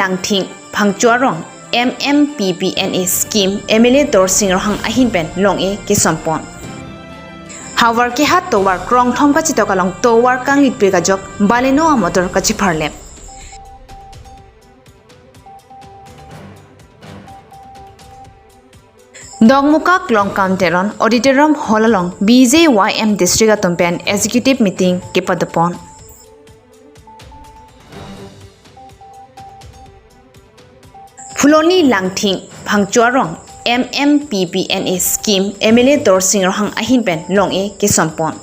Langthing Phangchuarong MMPPNA scheme MLA Dorsing Rohang ahin pen long e kesompon. Hawar ke hat towar krong thom ka chitokalong towar kanglit pekajok Baleno a motor kachipharlep. Dongmuka Klong Kanteron Auditorium Hall along BJYM District Atumpen Executive Meeting Kepadapon. Phuloni Langthing Phangchuarong MMPPNA scheme MLA Dorsing Rohang ahin pen long e kesompon.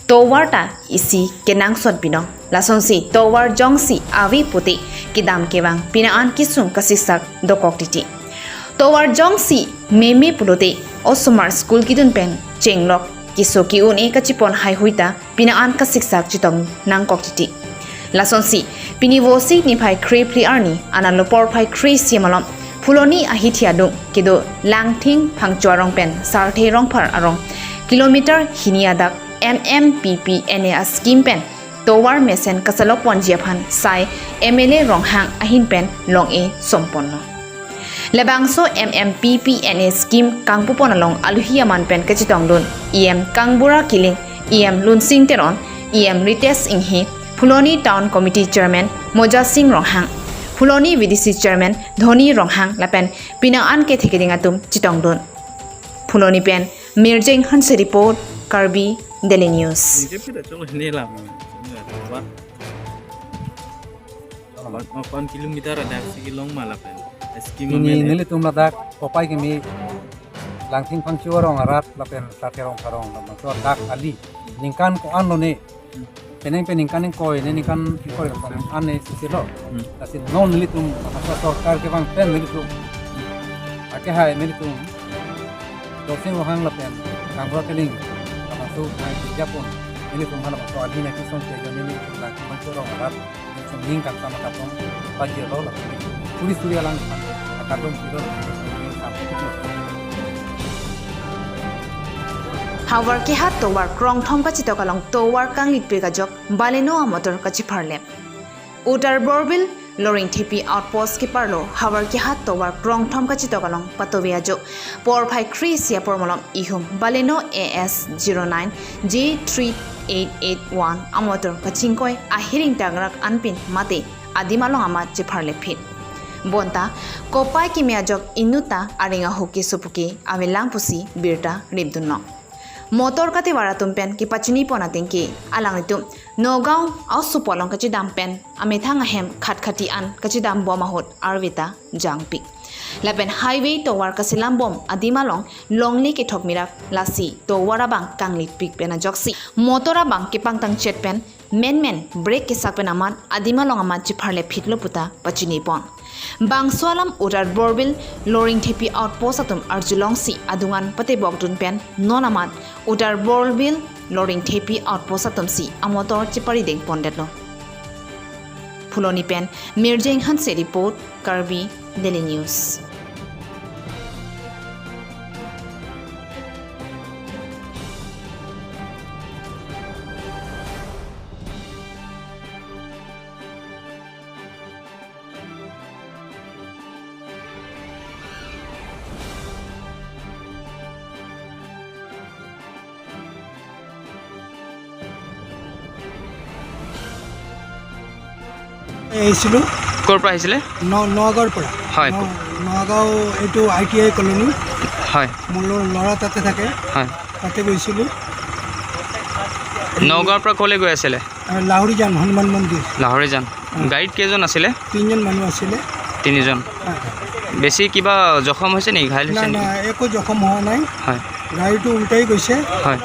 Towarta isi kenang sot binong lasonsi towar jongsi avi puti kidam kewang pinaan kisung kasisak dokok titi. Towar jongsi meme pulote osomar school kidun pen chenglok kiso ki un e kachipon hai huita pinaan kasiksak chitong nangkok titi. Lasonsi pini vosi ni phai khri phli arni analopor phai khri simalom phuloni ahithia dung kido langthing phangchuarong pen sarthe rongphar arong kilometer hiniadak MMPPNA scheme pen towar mesen kasalok ponjiaphan sai MLA ronghang ahin pen long e somponno. Lebangso MMPPNA scheme kangpupon along aluhiaman pen kachitong dun EM Kangbura Killing EM Lunsing Teron EM Ritesh Inghi Phuloni Town Committee Chairman Moja Singh Ronghang Phuloni VDC Chairman Dhoni Ronghang lapen pinaan ke thekidingatum chitong dun Phuloni pen Mirjeng Hanse report Karbi Daily News. Kilometer ada long malapen ini nili tum ladak kopai kimi langthing phangchuarong arat lapen sarterong parong lamang dak ali ningkan ko an lone peneng peningkan koi ne ningkan koi an ne sisilo tasi non nili tum asa sarkar ke bang pen nili tum ake hai nili tum dosing rohang lapen kangbra keling lamang su nai japon nili tum hala so ali na kison ke jo nili tum langthing phangchuarong arat nili tum ningkan sama katong pajelo lapen turi suri alang katong kilo Hawar ke hat towar krong thom ka chitokalong towar kanglit pekajok Baleno a motor kachipharlep. Uttar Borbil Loring Thipi outpost ke parlo hawar ke hat towar krong thom ka chitokalong patoviajo por phai khri sia pormolom ihum Baleno AS09 J3881 a motor kachingkoi ahiring tangrak anpin mate adimalong ama chipharle phit. Bonta kopai ki miajok inuta aringa hoki supuki avelangpusi birta ribdunno. Motor kati waratum pen ki pachini pona tingki alang itu Nagaon au supolong kachi dam pen amethang ahem khatkhati an kachi dam bomahot arvita jangpi. Lapen highway towar kasilam bom adimalong longli ke thok mirak lasi towara bang kanglit pik pena joksi motora bang ke pangtang chet pen men men brake ke sak pen amat adimalong amat chipharle phitlo puta pachini pon. Bangswalam Uttar Borbil Loring Thipi outpost atum arjulong si adungan pate bogdun pen nonamat Uttar Borbil Loring Thipi outpost atum si amotor chipari deng pondetlo. Phuloni pen Mirjeng Hanse report Karbi Daily News. আহিছিলোঁ। ক'ৰ পৰা আহিছিলে? নগাঁৱৰ পৰা। হয়। নগাঁও এইটো ITI colony. হয়। মোৰ ল'ৰা তাতে থাকে। হয়। তাতে গৈছিলোঁ। নগাঁৱৰ পৰা ক'লৈ গৈ আছিলে? লাহৰীজান হনুমান মন্দিৰ। লাহৰীজান। গাড়ীত কেইজন আছিলে? তিনিজন মানুহ আছিলে। তিনিজন। বেছি কিবা জখম হৈছে নেকি? ঘাইল হৈছে নেকি? নাই, একো জখম হোৱা নাই। হয়। গাড়ীটো উল্টাই গৈছে। হয়।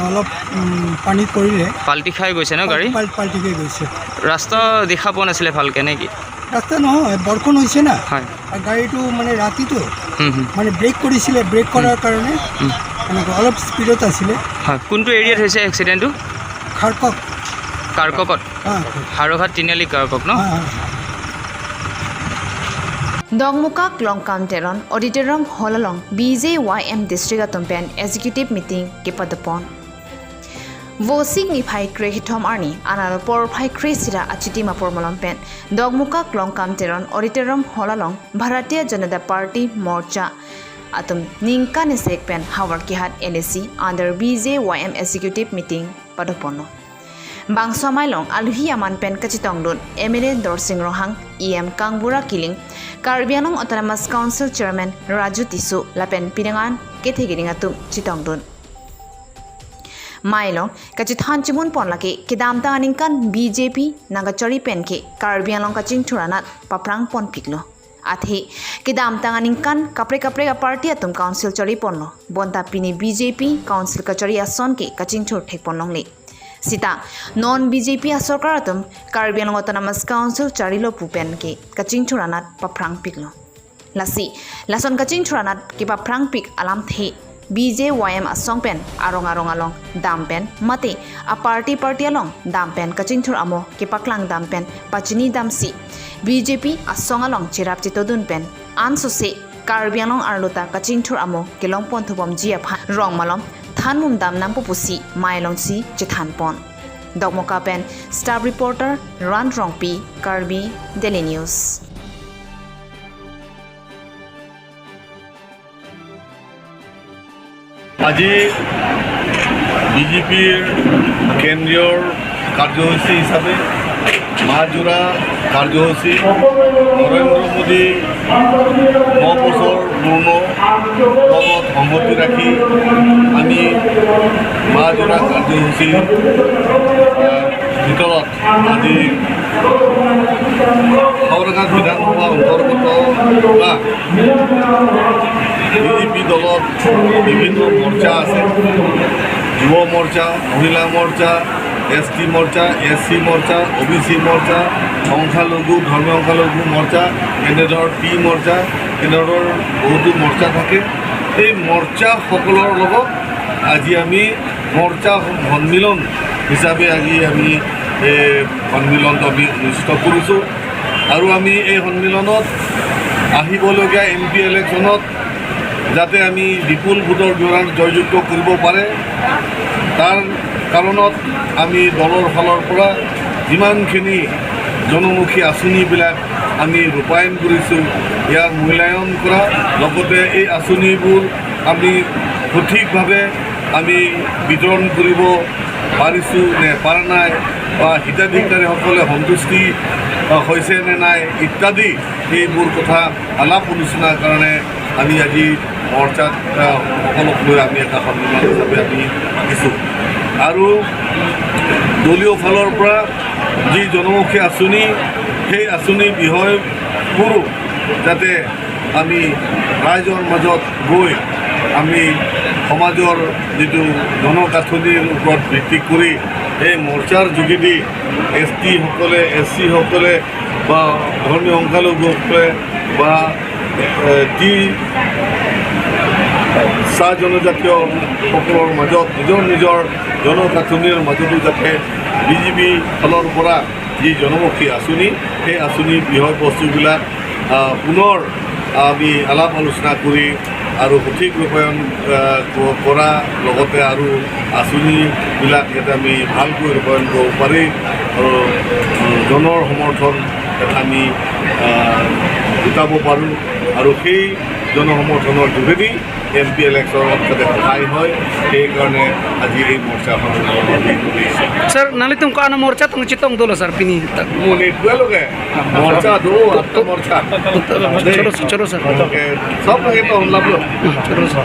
অলপ পানীত পৰিলে। পাল্টি খাই গৈছে ন গাড়ী? পাল্টি খাই গৈছে। ৰাস্তা দেখা পোৱা নাছিলে ভালকৈ নেকি? ৰাস্তা নহয়, বৰষুণ হৈছে না। হয়। আৰু গাড়ীটো মানে ৰাতিটো মানে ব্ৰেক কৰিছিলে, ব্ৰেক কৰাৰ কাৰণে এনেকুৱা অলপ স্পীডত আছিলে। হয়। কোনটো এৰিয়াত হৈছে এক্সিডেণ্টটো? খাৰকক। কাৰকত? হাৰঘাট তিনিআলি কাৰকক ন? Dongmuka Klongkam Teron Auditorium Hall along BJYM District Atumpen Executive Meeting Kepadapon. Vosik ni phai kre hithom arni anal por phai kre sira achiti mapor molom pen dogmuka klong kamteron auditorium holalong Bharatiya Janata Party Morcha atum ningka ne sek pen hawar kihat LAC under BJYM executive meeting padopono bangso mailong alhi aman pen kachitong dun MLA Dorsing Rohang EM Kangbura Killing Karbi Anglong Autonomous Council Chairman Raju Tisu lapen pinangan kethegiring atum chitong dun mailong kachithan chimun pon laki kidamta aningkan BJP naga chari pen ke Karbi Anglong kaching thuranat paprang pon piklo athe kidamta aningkan kapre kapre ka party atum council chari ponlo bonta pini BJP council kachari ason ke kaching thur thek ponlong le sita non BJP asarkar atum Karbi Anglong Autonomous Council charilo pupen ke kaching thuranat paprang piklo lasi lason kaching thuranat ke paprang pik alam the BJYM asong pen arong arong along dampen mate a party party along dampen kachingthur amo ke paklang dampen pachini damsi BJP asong along chirap chitodun pen anso se Karbi Anglong arlota kachingthur amo kelong pon thubom jia pha rong malom thanmum dam nam pupusi mailong si chithan pon Dokmoka pen staff reporter Ran Rongpi Karbi Daily News. আজি বিজেপিৰ কেন্দ্ৰীয় কাৰ্যসূচী হিচাপে মাহজোৰা কাৰ্যসূচী নৰেন্দ্ৰ মোদী 9 বছৰ পূৰ্ণ লগত সংগতি ৰাখি আমি মাহজোৰা কাৰ্যসূচীৰ ভিতৰত আজি হাওৰাঘাট বিধানসভা অন্তৰ্গত বা বিজেপি দলত বিভিন্ন মৰ্চা আছে, যুৱ মৰ্চা, মহিলা মৰ্চা, এছ টি মৰ্চা, এছ চি মৰ্চা, অ' বি চি মৰ্চা, সংখ্যালঘু, ধৰ্মীয় সংখ্যালঘু মৰ্চা, এনেধৰণৰ টি মৰ্চা, এনেধৰণৰ বহুতো মৰ্চা থাকে। এই মৰ্চাসকলৰ লগত আজি আমি মৰ্চা সন্মিলন হিচাপে আজি আমি এই সন্মিলনটো আমি অনুষ্ঠিত কৰিছোঁ। আৰু আমি এই সন্মিলনত আহিবলগীয়া এম পি ইলেকশ্যনত যাতে আমি বিপুল ভোটৰ ব্যৱধানত জয়যুক্ত কৰিব পাৰে তাৰ কাৰণত আমি দলৰ ফালৰ পৰা যিমানখিনি জনমুখী আঁচনিবিলাক আমি ৰূপায়ণ কৰিছোঁ ইয়াৰ মূল্যায়ন কৰা, লগতে এই আঁচনিবোৰ আমি সঠিকভাৱে আমি বিতৰণ কৰিব পাৰিছোঁ নে পৰা নাই বা হিতাধিকাৰীসকলে সন্তুষ্টি হৈছে নে নাই ইত্যাদি এইবোৰ কথা আলাপ আলোচনাৰ কাৰণে আমি আজি মৰ্চাত সকলক লৈ আমি এটা সন্মিলন হিচাপে আমি পাতিছোঁ। আৰু দলীয় ফালৰ পৰা যি জনমুখী আঁচনি সেই আঁচনিৰ বিষয়বোৰো যাতে আমি ৰাইজৰ মাজত গৈ আমি সমাজৰ যিটো জনগাঁথনিৰ ওপৰত ভিত্তি কৰি এই মৰ্চাৰ যোগেদি এছ টিসকলে, এছ চিসকলে বা ধৰ্মীয় সংখ্যালঘুসকলে বা টি চাহ জনজাতীয়সকলৰ মাজত নিজৰ নিজৰ জনগাঁথনিৰ মাজতো যাতে বিজেপি ফালৰ পৰা যি জনমুখী আঁচনি সেই আঁচনিৰ বিষয়বস্তুবিলাক পুনৰ আমি আলাপ আলোচনা কৰি আৰু সঠিক ৰূপায়ণ কৰা লগতে আৰু আঁচনিবিলাক যাতে আমি ভালকৈ ৰূপায়ণ কৰিব পাৰি আৰু জনৰ সমৰ্থন যাতে আমি গোটাব পাৰোঁ আৰু সেই জনসমৰ্থনৰ যোগেদি এম পি ইলেকশ্যনত যাতে সহায় হয় সেইকাৰণে আজি এই মৰ্চা সন্মিলন কৰিছে। Sir, nalitum ka ano morcha tong chitong dolo sir pini. Moni morcha do আত্ম মৰ্চা। Chalo chalo sir. সব লাগে তো লাভ Chalo sir.